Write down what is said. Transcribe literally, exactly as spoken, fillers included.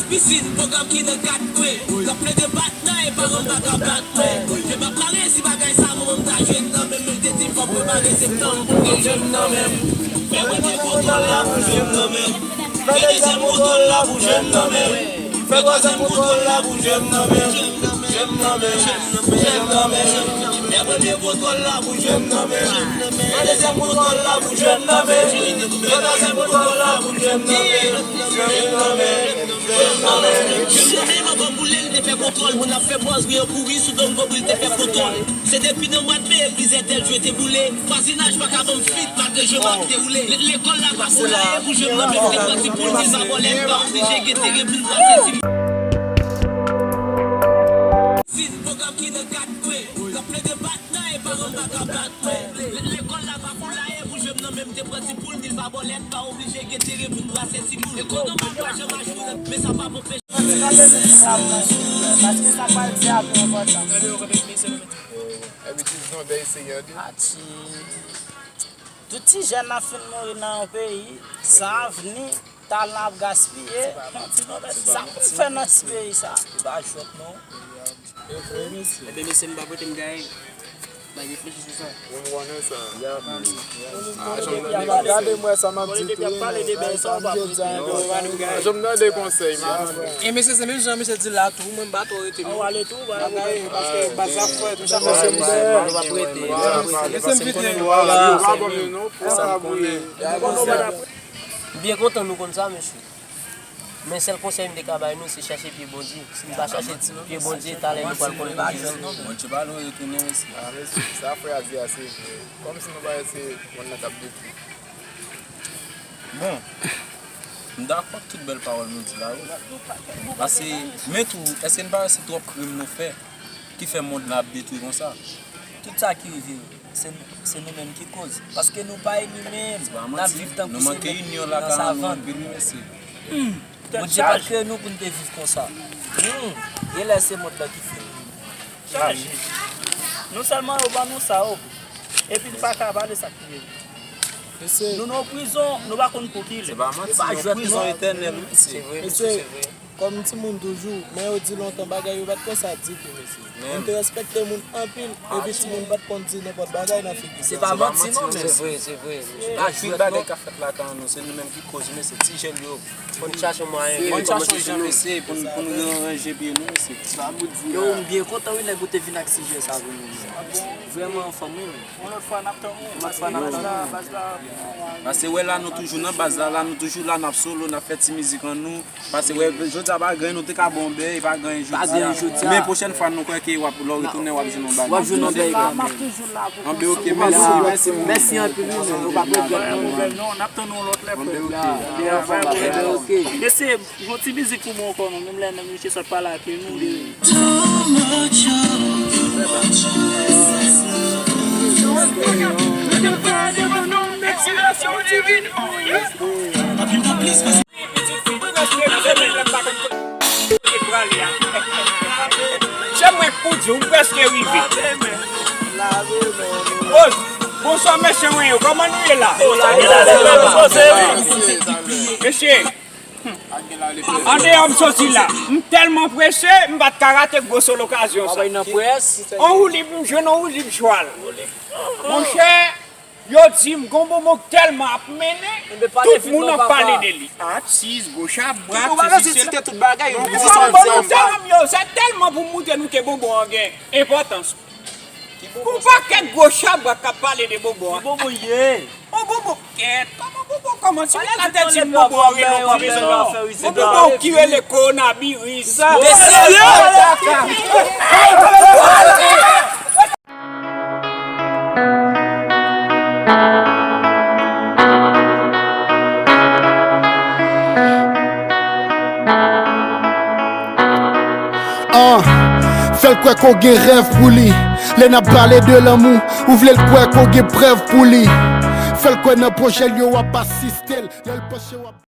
Pisin, pwogram ki nan kat kwen. L ap plede bat nan e paran m pa ka bat mwen. Je m ap mare si bagay sa mwen menm ta jwenn nan men m, men l te di fò m prepare septanm pou m gen je m nan men m. Fè premye kontwòl la pou je m nan men m. Fè dezyèm kontwòl la pou je m nan men m. Fè twazyèm kontwòl la pou je m nan men m. Je m nan men m. Je m nan men m. Fè premye kontwòl la pou je m nan men m. Fè dezyèm kontwòl la pou je m nan men m. Fè twazyèm kontwòl la pou je m nan men m. Je m nan men m. Je m nan men m. Je m nan men m, anvan boule, l te fè kontwòl. Moun ap fè bòz, wi, yo kouri sou do m, kouri, l te fè kontwòl. Se depi nan mwa d me, egliz entèl jwe te boule. Vwazinaj pa ka ban m fit, malgre je m ap dewoule. Le- Lekòl la pa pou la e pou je m nan men m, te pran ti poul, di l pa bòlèt, pa oblije gen teren pou l trase ti. Sin pwogram ki nan kat kwen. L ap plede bat nan e paran m pa ka bat mwen. Le- Lekòl la pa pou la e pou je m nan men m, te pran ti poul, di l pa bòlèt, pa oblije gen teren pou l trase ti boul. Lekòl nan pa janm a jwe, men sa pa pou anpeche. Paske sa pral di a pi enpòtan. Ati. Tout ti jèn ap fin mouri nan yon peyi, san avni, talan ap gaspiye. Sa pou n fè nan ti peyi sa? Se pa jwèt non. Ebyen mesye, m pa pote m gaye. Bay reflechi sou sa. Ou konnen sa. Gade m wè sa m ap di tou. Sa m te di a. Jom nan de konsèy man. E mesye, se menm jan mesye di la tou, mwen m pa twò rete non. Ou ale tou, ou ale tou. Paske baz la fwèt, ou sa mesye m dèyè. Mesye m fite. Ou pa ban m non, pou sa m konnen. M byen kontan nou konn sa mesye. Men sèl konsèy m te ka bay nou, se chache pye Bondye. Si nou pa chache pye Bondye, talè nou pral konnen nou jwenn. Bondye pa lwen retounen mesye. A mesye, sa frè a di a se vre. Kòmsi nou pa wè se mond nan k ap detwi. Bon, m dakò ak tout bèl pawòl nou di la wi. Paske, men tou, èske n pa wè se twòp krim nou fè ki fè mond lan ap detwi konsa? Tout sa ki rive yo, se, se nou menm ki koz. Paske nou pa eli menm, n ap viv tankou se nèg nan savann. Bondye pa t kreye nou pou n te viv konsa. Genlè se mond lan ki fè nou. Chaje. Non sèlman yo ban nou sa yo, epi n pa ka pale sa k rive nou. Nou nan prizon, nou pa konn pou ki lè. Se pa manti non, prizon etènèl wi mesye. Se vre, mesye, se vre. Kòm timoun toujou, men yo di lontan bagay yo pa t konsa di tou mesye. Moun te respekte moun anpil, epi timoun pa t konn di nenpòt bagay nan figi. Se pa manti non, men se vre, se vre. Pa jwèt non. Bagay k ap fèt lakay nou, se nou menm ki koz mesye, ti jèn yo. Fò n chache yon mwayen. Fò n chache yon jan mesye pou n, pou n ranje pye nou mesye. Yo, m byen kontan wi nèg ou te vin ak sijè sa pou nou. Vrèman anfòm wi men. Yon lòt fwa n ap tann ou. Yon lòt fwa n ap tann ou. Paske wè la nou toujou nan baz la, la nou toujou la, n ap solo, n ap fè ti mizik an nou. Paske wè jodi a pa gen anyen nou te ka ba w bèy, pa gen anyen jodi a. Men pwochèn fwa nou kwè ke w ap, lè w retounen w ap jwenn yon bagay. W ap jwenn yon bèy kanmenm. Anben oke, mèsi, mèsi. Mèsi anpil wi men, ou p ap regrèt non. Non, n ap tann ou yon lòt lè frè. Anben oke. Mesye, yon ti mizik pou mwen ankò non, menm lè nan misye sot pale ak nou de. Chè mwen pou di, ou prèske rive. Bonswa mesye mwen yo, kòman nou ye la? Mesye, andeyò m soti la, m tèlman prese, m pa t ka rate gwo solo okazyon sa. On woulib, m jwenn on woulib chwal. Monchè, yo di m gon bonbon k tèlman ap mennen, tout moun ap pale de li. Atiz, gwo chabrak, sesi, sela. Yo di m gon bonbon k tèlman, yo, se tèlman pou m montre nou ke bonbon an gen enpòtans. Gon pakèt gwo chabrak k ap pale de bonbon an. Ki bonbon ye? On bonbon kèt, kòman bonbon kòman ti moun la te di m bonbon an rele on kòmsi non. On bonbon ki rele kowonaviris. Mesye! Ah, fè l kwè ke w gen rèv pou li. Lè n ap pale de lanmou, ou vle l kwè ke w gen prèv pou li. Fè l kwè nan pwojè l yo w ap asiste l. Lè l panche w ap